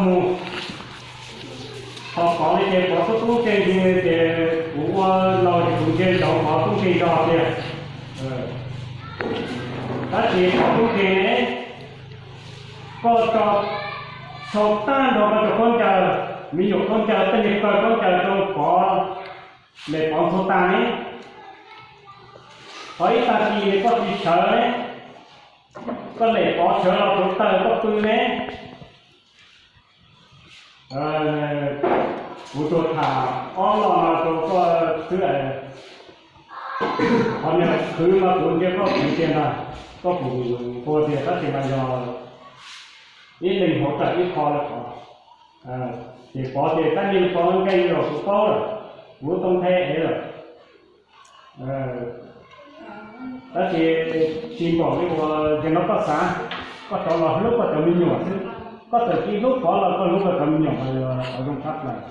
Mus, ho Pov li ces Pov tub tub tseeg ntsis ces kuv ua laus ces kuv ntsia ntsoov Pov tub nkeeg zog tiag. Tab sis Pov tub nkeeg ne, koj tso txhua tag nrho koj cov khaub ncaws, me nyuam khaub ncaws, tej niag kawg khaub ncaws rau Pov, lem Pov ntxhua tag ne. Qhov ib tag kis koj tsis sawv ne, koj lem Pov sawv los kuv taws koj pw ne. Kuv tsuas tham ob lo no rau koj xwb. Qhov niag khwv mas kuv ntsia koj khwv tiag ntag, koj kuj ua tiag tab sis mas yog ib leeg hauv tawm ib qho lawm qhov. Ces Pov tias tab li Pov nkeeg los kuv paub lawm, kuv tau nthe ev lawm. Tab sis tsis npaum li uas yog no koj xav, koj rov los hlub koj cov me nyuam xwb. Koj txawm tsis hlub Pov los koj hlub koj cov me nyuam mas yog qhov zoo tshaj plaws.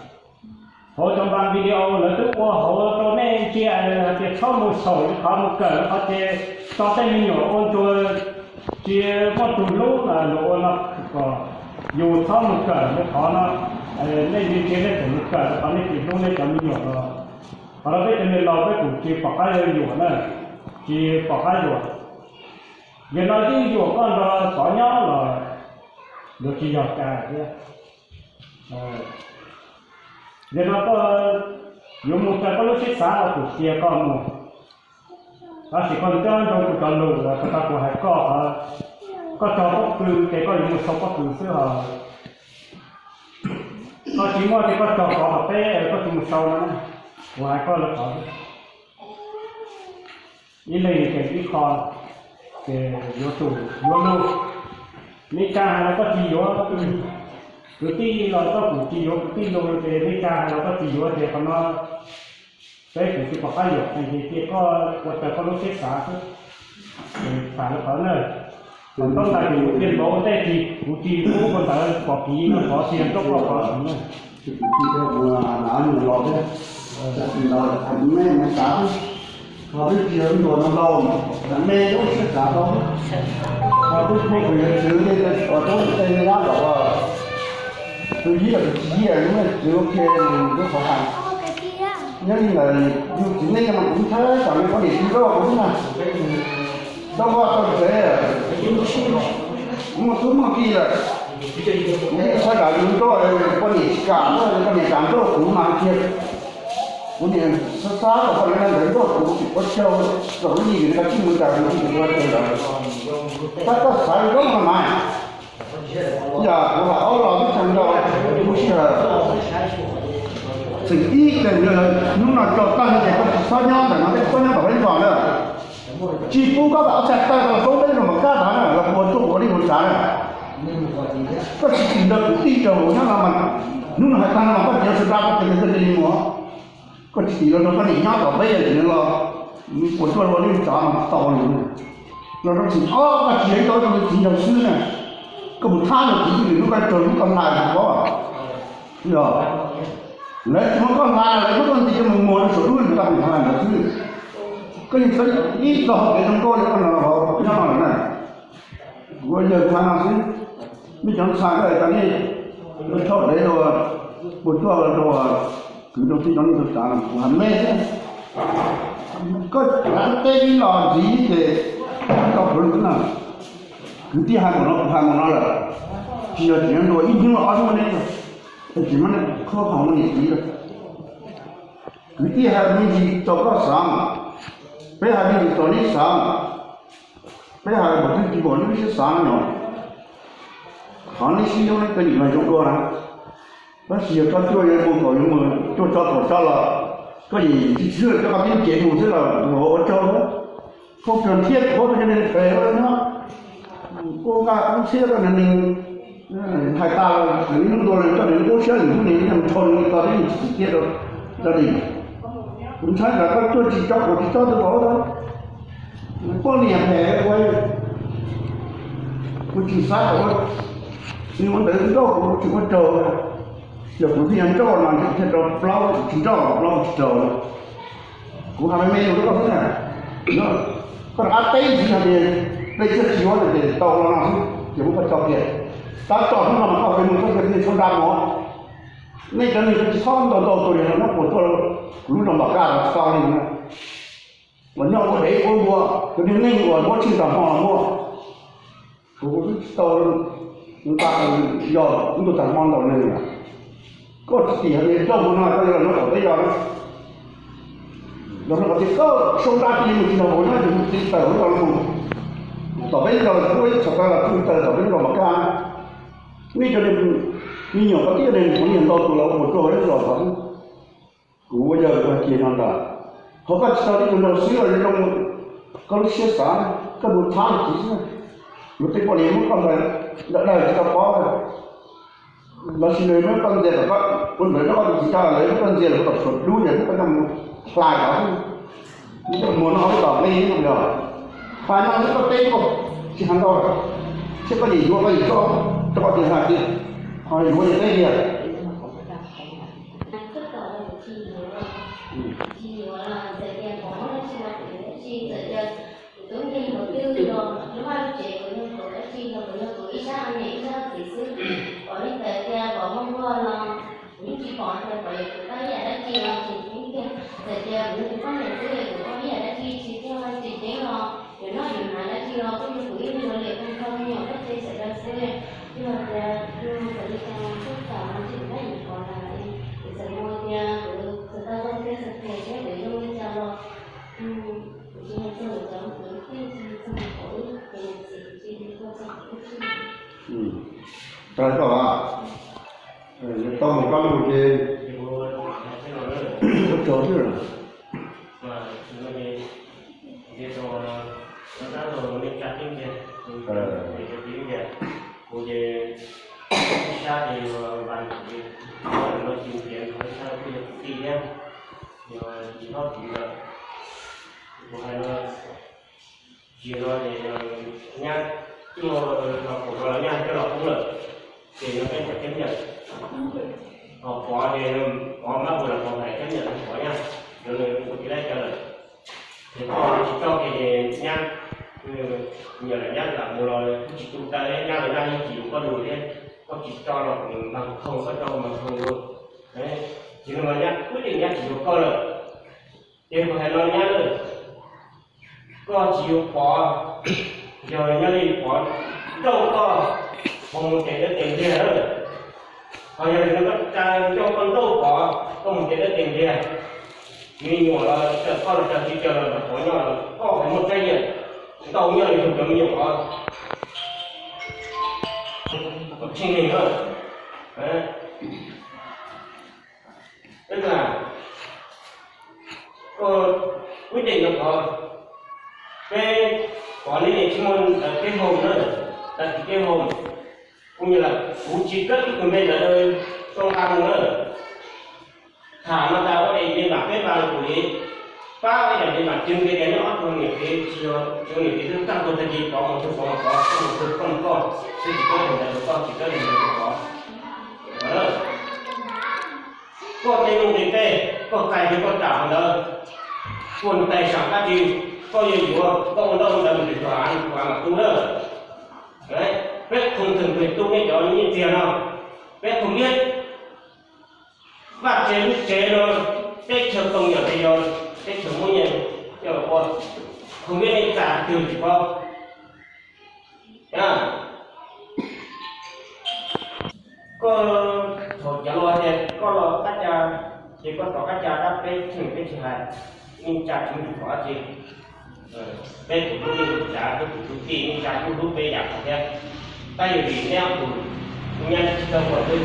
Hauv cov npa video lawv twb ua hauv rau nej ntsia hais tias txhob mus xyaum li qhov mus kawm li qhov ces tso tej me nyuam ua ntsug tsis muaj tus hlub luag ua no kom yus txhob mus kawm li qhov no. Nej ntsia ntsia nej tseem mus kawm li qhov nej tsis hlub nej cov me nyuam los. Qhov no peb cov niam laus peb kuj tsis pom qab yuam na, tsis pom qab yuam. Yog no yeej yuam koj nrog Pov nyob los yuav tsis yog cas thiab. Yog no koj yuav mus raws koj lub siab xav los kuv cia koj mus. Tab sis koj nco ntsoov kuv cov lus uas tau kuv hais koj, koj cog pob kws ces koj yuav mus sau pob kws xwb hos. Koj tsis muaj ces koj cog Pov tom teb koj tsis mus sau no. Kuv hais koj lawv qhov ib leeg ces ib qho, ces yuav tsum yuav lus. Neb tsa hais los koj tsis yuav, kwv tij los koj kuj tsis yuav kwv tij lus ces neb tsa hais los koj tsis yuav ces qhov no peb kuj tsis pom qab yuam ces cia koj ua raws koj lub siab xav xwb. Tham lawv qhov na, thaum ntawd ces kuv tias npaum ua ntej ces kuv tsis pub koj ntawd pom kev no, qhov tias koj pom qhov xwb na. Tus kwv tij thiab kuv hnav nyuag los thiab, tsis los me me xav, ho twb tsis yog ntuas no ntau, me lub siab xav tau, ho twb pub kuv yuav txwv li ua tub tej nyab kom tus yij tus tsis yij yus txwv ua ke lub qhov hais. Nyob li ntawd yus txiv neej mas kuv ntshai tsam li poj niam tsis nrauj kuv na. Tau vaj tau tsev, muaj tub muaj ki lawm, kuv yeej ntshai tsam yus nrauj poj niam tsis kam, poj niam kam nrauj kuv mas tiag. Kuv niam xav xav kom poj niam ntawd nrauj kuv, ua tsaug rau lub nyiaj yus nqa tsij mus tas kuv tsis ua tsaug lawm. Tab tom xav zoo no mas, yog kuv hais ob los twb tag nrho, kuv sij hawm txeem ib teg hnub no tso tag ces koj tsis txhob nyob ntawm no, koj tsis txhob nyob tom peb zos na. Tsis pub koj ob txhais tais los poob peb zos Npam Kaj tas na, los puas tuaj ua li mus tsav na. Koj tsis txim rau kwv tij rau hauv nyob no mas, hnub no hais tag no mas koj tsis yuav sawv rau koj tes koj cia li mus. Koj tsis txim los rau koj niam nyob tom peb yam li los, puas tuaj ua li mus tsav mas tau li. Los rau txim ob koj tsis yog ib tug txiv nraug xwb na, koj mus thab nws txiv twj ywm hnub koj raug lub koj hla paub. Yog lawv tsis muab koj hla, lawv muab koj nti coj mus muag rau saum dub nws tau mus hla ntawd xwb. Koj yeej txhob ib txog kev zoo nkauj li koj no nyob no lawm na. Kuv ua yawg kuv hais no xwb, nej cov ntxhais ko tas nej thauj dev rau, puas tuaj rau kwv rau tij rau nej rau tsav, kuv hais me xwb. Koj teb ib los ntxiv ces tau kuv lus na. Kwv tij hais npaum no kuv hais npaum no lawm, tsis yog tseem yuav ntuas ib hnub ob hnub ne, tsis muab nej khuab qhov muaj niam txiv lawm. Kwv tij hais me ntsis txaus koj xav, peb hais me ntsis txaus neb xav, peb hais npaum twg tsis npaum neb lub siab xav no. Qhov neb sib hlub neb koj nyiam los zoo dua na. Tab sis yog koj cuaj yuav mus kaum yuav mus cuaj tso kaum tso los koj yeej tsis txhwb coj koj tib cev mus xwb los ua tsaug. Koj kawg thiab kuv tus cov neeg phem nyob, kuj nqa kub txhiab koj neeg hais tas lawm, nws hnub ntua lawm koj nws kub siab lwm hnub nws yeej mus rho nws tau tib tsis tiag rau li. Kuv ntshai tsam koj cuaj tsis tso kaum tsis tso twb pom tau. Poj niam phem ua, kuv tsis xav kom ua, nws ua ntawd nrauj kuv tsis ua raug. Yog kuv thiaj yuav nrauj no thiaj rau plaub tsis nrauj plaub tsis raug. Kuv hais me me rau koj xwb na, koj rov qab teb ntxiv hais tias dej txiag tsis yuav ces tau los no xwb ces muab koj tso kiag. Tab tom hnub no mas koj pem mus txoj kev nej txhob nra mov. Nej cov neeg tsis txhob ntau ntau tus li no nyob puas tuaj kuv lub zos Npam Kaj los tsis tau li no. Uas nyob ua dev ua npua, tus niag neeg uas muab tsheej tag hmo los muaj. Kuv tsis tau nqa yog ntuj tag hmo ntaus neeg lawm. Koj tsis tim hais tias nrauj mus no koj yuav los nyob tom peb yog na. Los no qhov tias koj sau nra cia li mus tsis nrog kuv nyob ces mus txij tawm hauv zos los mus. Tom peb zos los kuj ib txhais tos los kuj tawm tom peb zos Npam Kaj. Nej cov me nyuam koj tib cov neeg kuv niam ntau tus los ua puas tuaj ib zos tod xwb. Kuv ua yawg kuv hais kiag no ntag, qhov koj tsis tau tib tug nraug xwb los zoo koj lub siab xav, koj mus thab nws txiv xwb. Luag tej poj niam muab koj hlawv dawb dawb tsis tau pob, lossis nws muab koj ntxias kom koj ua ntawd rau koj tus txiv tso, lawv muab koj ntxias los koj tom tshuav dub ces muab koj coj mus hlais tod xwb. Muab koj muag noj ib tom nqi yog hais no xwb koj teb koj tsis hais ntau, thiab koj yeem yuav koj yeem tso rau koj tus hais tias ho yuav yeej teb tiag. Kuv tub nkeeg kuv twb los lub vaj lub tsev kuv yog kuv dab tsi los kuv yog kuv ib sab niam ib sab txiv xwb. Kom li ntawd tias kom muaj nquag no kuv yeej tsis pom tias kom yog kuv pab ib yam dab tsi los tsis ceeb tiag. Txawm tias kuv yog tus poj niam xwb kuv pab ib yam dab tsi tsis txawj tsis ceeb los yus noj yus hnav dab tsi los kuj yog kuv ib leeg los liam tag nrho me nyuam pab tsev sawv daws xwb. Yog tias kuv txawm li cas los txhob xav no tsis pab yus pom lawm. Kuv txawm mus tias kuv txawm tau zoo thiab txawm phem thiab kuv zoo li cas los kuv tsis hais txog kuv cov kwv tij, tsis hais txog kuv ib tug niam txiv, kuv tsis hais txog kuv ib tug. Tau koj, tau mus koj lus ces ua tsaug xwb. Kuv ces ib sab ces yog Npam, no ces tias ib sab kuj yog kwv tij thiab, yog tsis txhob kwv lawm. Kuv hais no, tsis no ces nyab tuaj los kaum no los nyab coj los poob lawm, ces no peb muaj ceeb yawm. Ho Pov ces Pov mab hu los Pov hais cab nyam Pov nyab, yuav nws ua tsis laib cov lawm. Ces koj tsis tso kiag ces nyab, nyuam lam nyab lam mus los kuj tsis tu tau, nyab los nyab yeej tsis yuav koj lus thiab, koj tsis tso los npag khoom, koj tso npag khoom lawm. Ces nws mas nyab kwv yees nyab tsis yuav koj lawm. Ces kuv hais no nyab lawm, koj tsis yuav Pov, yog nyob li Pov nrauj koj, koj mus tes dawb tes ntiag lawm. Ho yog li no koj tsa ncauj koj nrauj Pov, koj mus tes dawb tes ntiag, me nyuam los tawm koj los tsis tawm los Pov nyob los koj hais muaj tsaib yias ntau nyob li yug cov me nyuam os. Koj tsheej neeg na. Tức là koj quyết định no qhov, peb Pov neb niam tsis muaj ntawv keb hom na, ntawv keb hom, kuj yog lawm kuv tsis kawm ib tug npe ntawd rau nqa mus na. Tham no tas ua es npe mam peb nqa los kuv li pab ib yam npe mam cwg npe tias nyob ob tug niam txiv tsis yog tsis ua niam txiv twb tag tug tag kis Pov mus tug Pov, Pov koj mus tug koj mus koj, twb tsis kawm ntawv rau koj, tsis kawm ntawv rau Pov. Koj tej nuj nqis tej, koj txais kiag koj tsam qhov ntawd, koj tais sam dab tsi koj yuav yuav, koj ua ntaub ua ntawv mus tsis tau, tus av mam tu lawm. Peb khoom theem pem tu nej cov nyiaj txiag no, peb khoom liab, vaj tsev lub tsev no, teb chaws koom yam li yog teb chaws muaj nyiaj coj los ua, khoom liab nej txais twg tsis paub. Koj thaum cov luag tias koj los qab ca, ces koj rov qab ca dab peb tsheej peb tsis hais, neej tsa tsis muaj tus thov dab tsi. Peb tus hlub yeej tsav, peb tus hlub tij neej tsa kuj hlub peb yam qhov thiab. Tab yog vim neb ob tug, kuv nyab neb tsis tau ua xwb.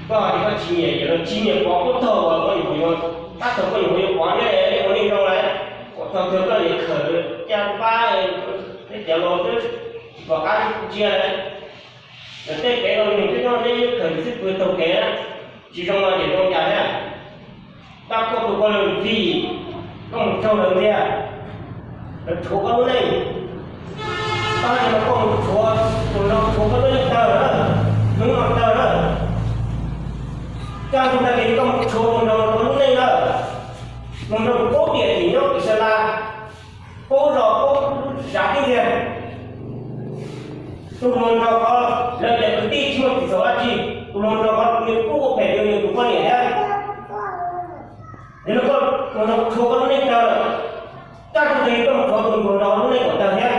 Koj hais tias koj tsis nyiam, yog los tsis nyiam Pov, koj thaum uas koj nyuam qhuav yuav, tab thaum koj nyuam qhuav yuav Pov neb ua neej zoo lawm, ua thaum twg koj niam khawm ca pab, neb cov laus twb tsis pom qab ntsia lawm. Lawv tej kev los nws twb nyob neb yeej khawm xwb pw taug kev na, tsis zoo los ces zoo cas thiab. Tab koj tus koj lawm vim koj mus raug lawv ntxias, lawv rhuav koj lub neej. Tab sis mas koj mus rhuav, tus nraug rhuav koj lub neej tawg na, hnub no tawg na. Kaj ntug tag kis koj mus rhuav tus nraug koj lub neej na, tus nraug paub tiam tim nyob tim Sa Las, paub zos paub lub zos tib tiag. Tus hluas nraug ko lawv cov kwv tij tsis muaj txim txhaum dab tsi, tus hluas nraug ko nws kuj ua phem rau nws tus poj niam thiab. Yog li koj tus hluas nraug rhuav koj lub neej tawg, kaj ntug tag kis koj mus rhuav tus hluas nraug lub neej kom tawg thiab.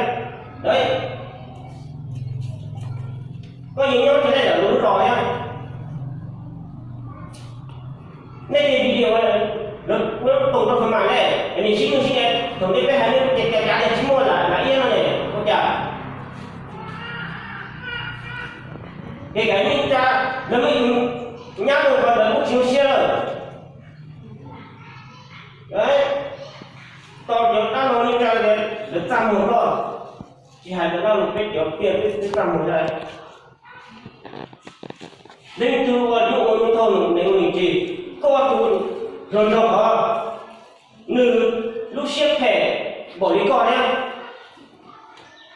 Koj yeej nyob tsis deb ntawm lub zos thiab. Nej tej video lawv muab toom rau qhov mam ne, nws sib nug sib de, thaum ntej peb hais nws ces cas cav tias tsis muaj lam iab no ne, ua cas? Ces kav neej tsa, lawv muaj ib tug nyab mus ko lawv kuj tsis zoo siab lawm. Tau cov dab no neej tsa lawv txaj muag loj, tsis hais cov dab no peb cov tiaj peb txaj muag lawm. Leej twg ua lub ua lub thauj nws ua nws tsis, koj tus hluas nraug qhov, nws lub siab phem npaum li koj thiab,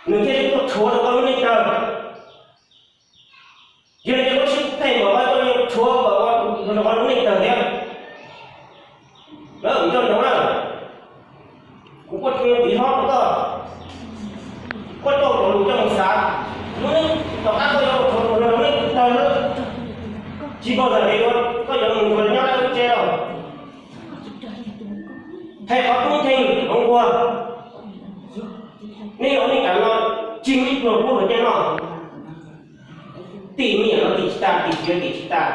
nws thiaj li tuaj rhuav rau koj lub neej tawg. Yog tias koj siab phem npaum koj yuav rhuav kom ua hluas nraug qhov lub neej tawg thiab. Lawv coj nroog na, kuv kuj tsis yog tiv hlob rau koj, kuj tau cov lus coj mus xav, lub neej tom qab koj yuav rhuav hluas nraug lub neej tawg na, tsis npaum li koj yuav mus nrog nyob lawm lub tsev los. Hais qhov tub nkeeg hloov ua, nej ua neej tam no tsis muaj ib pluag kuj los nyob no. Tim niam los tim tsis tas, tim txiv los tim tsis tas.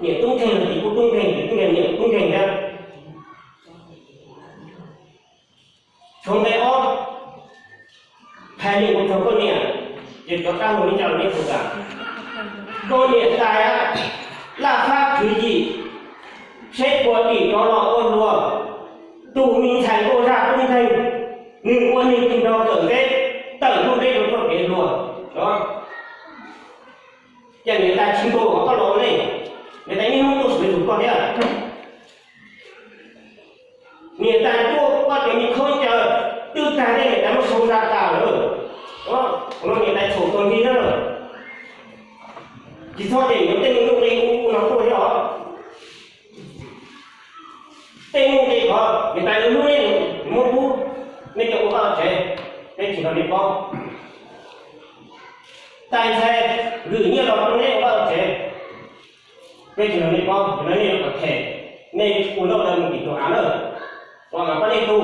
Niam tub nkeeg los tim kuj tub nkeeg, tim tub nkeeg niam kuj tub nkeeg thiab. Tshuav nqe ob, hais lus ua txog koj niam, ces cov dab laug nyob nram nej tus kam. Koj niam tais laj fab khwv yim, seb puas dim rov los ua hluas. Tus me ntxhais nkauj zaj tub nkeeg, nws ua neeg tig nrog kawm nteb, tawm lub npe rau txoj kev hluas. Ces niam tais tsis nkaum kom koj los ua neej, niam tais niaj hnub tuaj xwv tus koj thiab. Niam tais tuaj koj cov me khaub ncaws twb tag tej niam tais muab sau nta tas lawm. Qhov no niam tais txhaum tuag nti na. Tsis txhob tias yuav tej nuj nqi ub no tuaj thiab os. Tej nuj nqi qhov niam tais lawv hlub nej, muab pub nej coj ua vaj ua tsev, peb tsis nrog nej paub. Tais ntxhais lwm nyiaj los rau nej ua vaj ua tsev, peb tsis nrog nej paub, yog nej yuav kom them, nej ua nkauj ntawd mus tim tus av lawm, ua mas pab nej tu.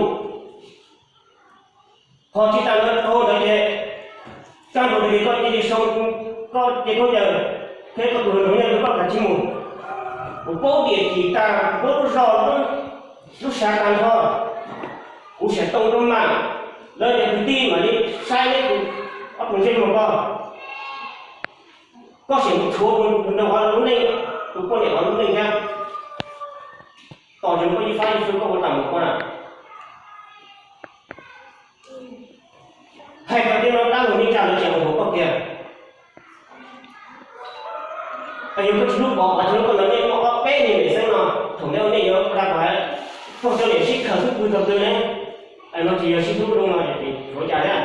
Qhov tsis tas ntawd, tau ntawd ces, tag nrho tias koj cia li sau koj cev khaub ncaws thiab koj tus hluas nraug nyob rau koj kav tsij mus. Kuv paub tiam sim tag, kuv paub lub zos, lub xav tag nrho. Kuv siam tooj rau mam, lawv cov kwv tij mam li saib neb tus ob tug ntsej muag ko. Koj sim mus tshuav tus nraug hov lub neej, tus poj niam hov lub neej thiab. Tos tseem koj ib fab ib fwb koj ua tau mus koj na. Hais txog tej no dab laug neej tsa lawv tseem ua hauv koj kiag. Es yog koj tsis hlub pov, pov tsis hlub koj los nej muaj ob peb niag niam xeeb no, thaum nej ua nej yuav ua dab pov, koj coj niam sib khawm xub pwg txog twg ne? Es no tsis yog sib hlub zoo no ces tshuav cas thiab.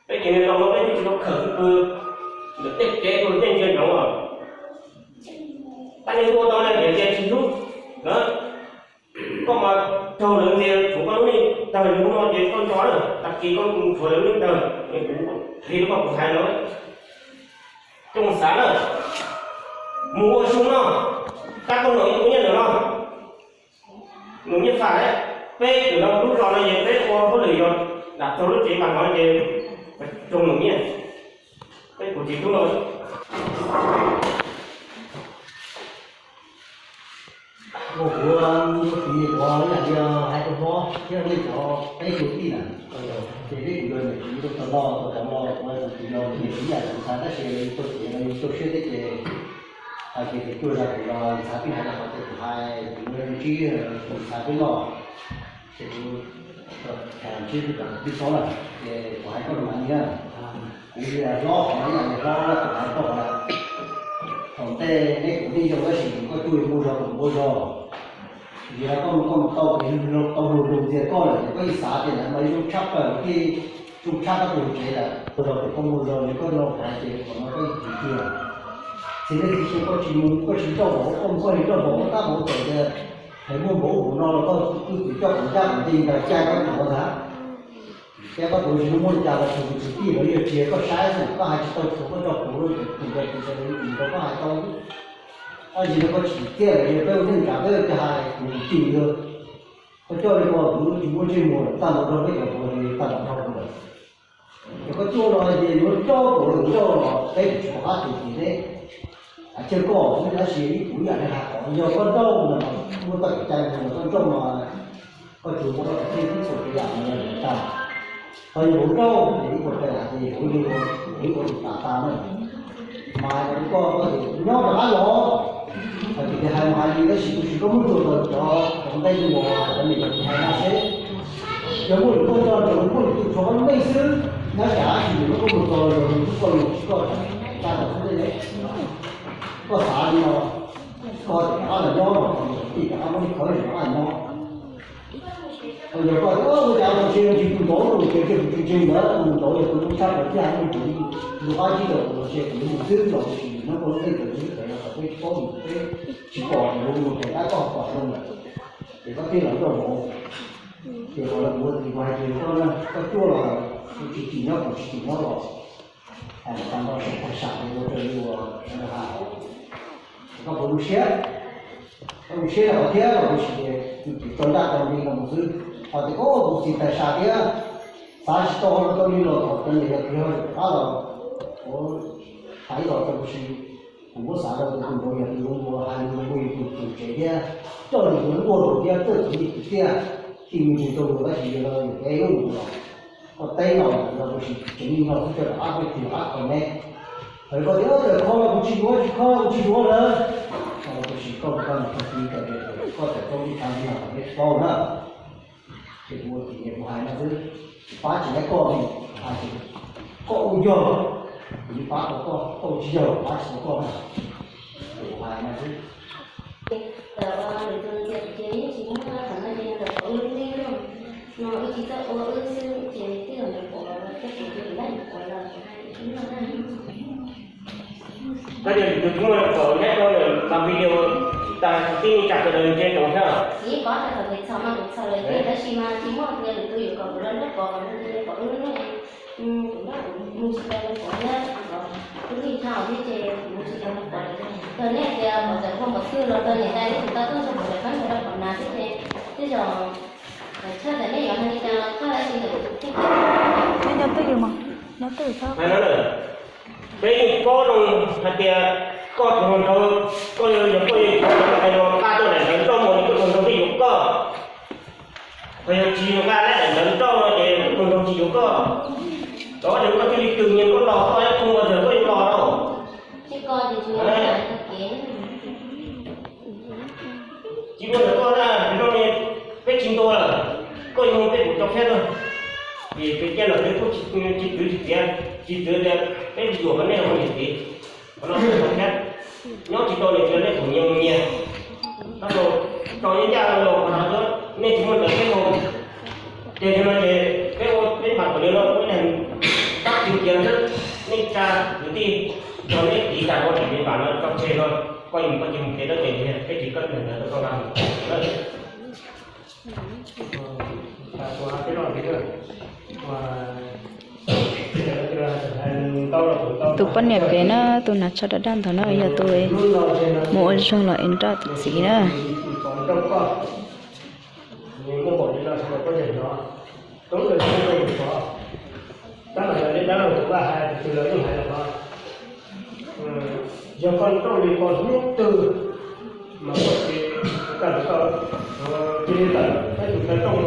Peb cov niag laus no peb twb tsis tau khawm xub pwg ntawm tej kev ua tej ntsia ntsoov os. Pab nej ua tau ne, tiam sis tsis hlub na. Koj mas raug lawv ntxias, tshuav koj lub neej tawg li hnub no ces koj nco na, tag kis koj mus tshuav lawv lub neej tawg, li koj kuv hais no. Coj mus xav na, mus ua su no, tab koj nom ib tug nyiaj ntawm no, nom nyiaj faj, peb tus no lub zos no ces peb ua hauj lwm yog dam txog lub tsev mas no ces raug nom nyiaj, peb kuv tsis hlub no. Ua kuv, ua kuv ib yam li hais rau hlob thiab nej cov peb kwv tij na, ces peb kuv yog niam txiv rau tau los tau los ua kuv yog niam txiv yam kuv xav tab sis yus tau txiav los yus tau siab thiab ces hais tias kuv tuaj zog kuv los xav pib hais rau qhov tias kuv hais kuv ntsib kuv xav peb loj ces kuv tham ntsib kuv pib txob lawm ces kuv hais koj mas li na, kuv yog hlob qhov no yam li hlob kuv hais koj na, thaum ntej neb kuv yeej zoo tab sis koj tuaj yuav muaj zog kuv muaj zog. Yog koj mus koj mus tau kev tau luag lus ntxias koj lawm ces koj yeej xav tias lawv mas zoo tshaj plaws thiab, zoo tshaj koj tus tsev lawm. Ua zog ces koj muaj zog, yog koj zoo hais ces qhov no koj yeej tiag tiag. Txiv neej txiv xyoo koj tsis mus koj tsis nrauj vauv, koj mus koj tsis nrauj vauv, koj tab vauv txawm tias hais muaj npaum ub npaum no los koj twb tsis coj kom ncaj kom ncees ntawd caij koj tuav ntag. Ces koj tuav tsis muaj li cas los txog tus kwv tij los yog tsis yog koj saib xwb, koj hais tsis tau txhua koj tso kuv lawm ces tus kwv tij sawv daws yeej tsis nrog koj hais tau. Tab sis no koj tsis tsim txiaj lawm, yog peb ua neej tsav peb ua cas hais kuv tus tij yog koj coj li ko kuv tsis muaj ntsej muag lawm, tag nrho rau peb cov hluas ces tag nrho rau kuv lawm. Ces koj tuaj no ces yuav nrauj kuv los nrauj los peb tsis pom qab tus txiv neb. Hais kiag koj xwb tab sis ib kuv ib yam li hais kom yog koj nrauj no muaj txoj kev cai mus los koj nrauj no koj tsuas muaj txoj kev thiaj tib txhua kev yam no yog tag. Qhov yog hauv nrauj ces ib puas pes ces hauv li ua ib ua tus tas tas na. Mas hais rau koj koj tias nyob rov qab los, hais tias hais mas hais li tab sis kuv tsis koj muab tsuas tau cov cov nqe uas cov niam cov txiv hais no seb, yog muaj lwm tuaj nrog nrog muaj lwm tus tshuav koj lub neej xwb, nyob tsam tab sis yus muab koj mus txog los yog tus koj lus tsis koj tsa tau xwb ne. Koj xav li no, koj rov qab los nyob los kom niam tij rov qab muab nej khawb rov qab los nyob. Yog koj tias ua cas ua tsis tsis tus ntaub tus tias cia kuv tsis ntseeg ntawd, tus ntaub yog tus lub tshab plaws thiaj hais mus kuv lub qab zib rau kuv los cia kuv mus xwb los sis nyob koj lub neej tawm xwb tawm los kom peb tsis paub mus peb tsis pom tus mus pem qab koj pom zoo lawm. Ces koj thiaj los nrauj vauv. Ces qhov lawv kuv ua txiv kuv hais tias koj, koj tuaj los kuv tsis tsim nyob kuv tsis tsim nyob los. Hais tag nrho sawv tag sam li ua raws li uas sawv daws hais. Koj puas lub siab? Koj lub siab los thiab los sis tias tus tso ncaj tso nqi no mus xwb. Ho tias koj tus txiv tawm sam thiab, xav tsis tau ho rau tau li los kom cov niam yog tus yog rov qab los ua hais los rau sis kuv muab xav rau tus tus nraud yog tus zoo uas hais lus zoo mus yus tus tus tsev thiab coj nws yuav luaj rau thiab txawj tus li tus tiag. Tij nws tus rau luag tab sis yog los yog kev ub los koj teb los los sis tseem li no xwb rov qab peb tsis rov qab kho neb. Hais koj tias tawm kho los kuv tsis yuav, tsis kho los kuv tsis yuav lawm. Tab sis koj koj tag kis koj tawm koj ib tshav ntsig los peb tsis paub na. Ces kuv ua txiv ces kuv hais no xwb, pab tsis laib koj li, hais tias koj ua yog, kuv yeej pab tau koj, koj ua tsis yog pab tsis tau koj na. Ces kuv hais no xwb. Lawv ua lwm tus ntxias ces yeej tsis muaj qhov no ces lawv ua lub neej no wb tsis txawj ua wb xwb ces twb yog lawv pom los txoj kev ces lawv yeej pom los. Tab sis tus tsis muaj los kom neb rau lawm mas video tas tib neej tsa sawv daws ntsia ntsoov thiab. Ib pov tau thaum pem txhaum mas kuv txhaum lawm tiag, tab sis mas tsis muaj tias lwm tus yuav kom kuv los nrog pov kom nws pov lub lub kuv nrog kuv mus tsis tau los pov thiab, kuv lub hlis dhau thiab ces kuv mus tsis tau los pov lawm. Yog nej tias pov txawm pom pov twg los rau niam tais lub kuv tau tuaj nrog pov lawm koj nrog rau pov na thiab ces tej zaum tshaj tawm nej yuav hais li cas los tshaj tsis ntawm tus kheej. Nyob twj ywm mas, nyob twj ywm txhob. Peb yeej paub zoo hais tias koj tus hluas nraug, koj yog koj yog tus hluas nraug qab tuaj daim ntawv nrauj mus, koj tus hluas nraug thiaj yuav koj. Ho yog tsis nqa daim ntawv nrauj no ces koj tus hluas nraug tsis yuav koj. Cov ua rau koj thiaj li twg nyias koj los koj ib tug ua ntawd koj yuav los rau. Tsis muaj ntawm koj na, no ne, peb tsis ntuas lawm, koj yuav mus peb kuv cov phiab na. Vim peb caj los peb kuj tsis txwv tsis txiav, tsis txwv tias peb yuam qhov nej ua niam txiv, qhov no peb cov phiab. Nyob tsis tau niam txiv nej kuj nyias mus nyias. Tab sis tso yeej ncaj los qhov no xwb, nej tsis muaj ntawv peb mus. Ces li no ces peb ua peb npam kom li no ua neeg tab tsis kiav xwb, nej tsa kwv tij, tso nej tiv tas ua daim npam no tso tseg no, koj mus koj cia mus kev dawb ceev tiag, peb tsis koj ntawv rau koj nqa mus lawm. Tus poj niam pem na, tus hnav tsho daj daj ntawd na yog tus mus ua zoo los es nrauj tus txiv na. Tab mas yog li dab laug tus vaj hais tus twg los yeej hais los no, yog koj nrauj li ko hnub twg mas koj tsis, koj tsis tau, cia li tawm peb tus kheej nrauj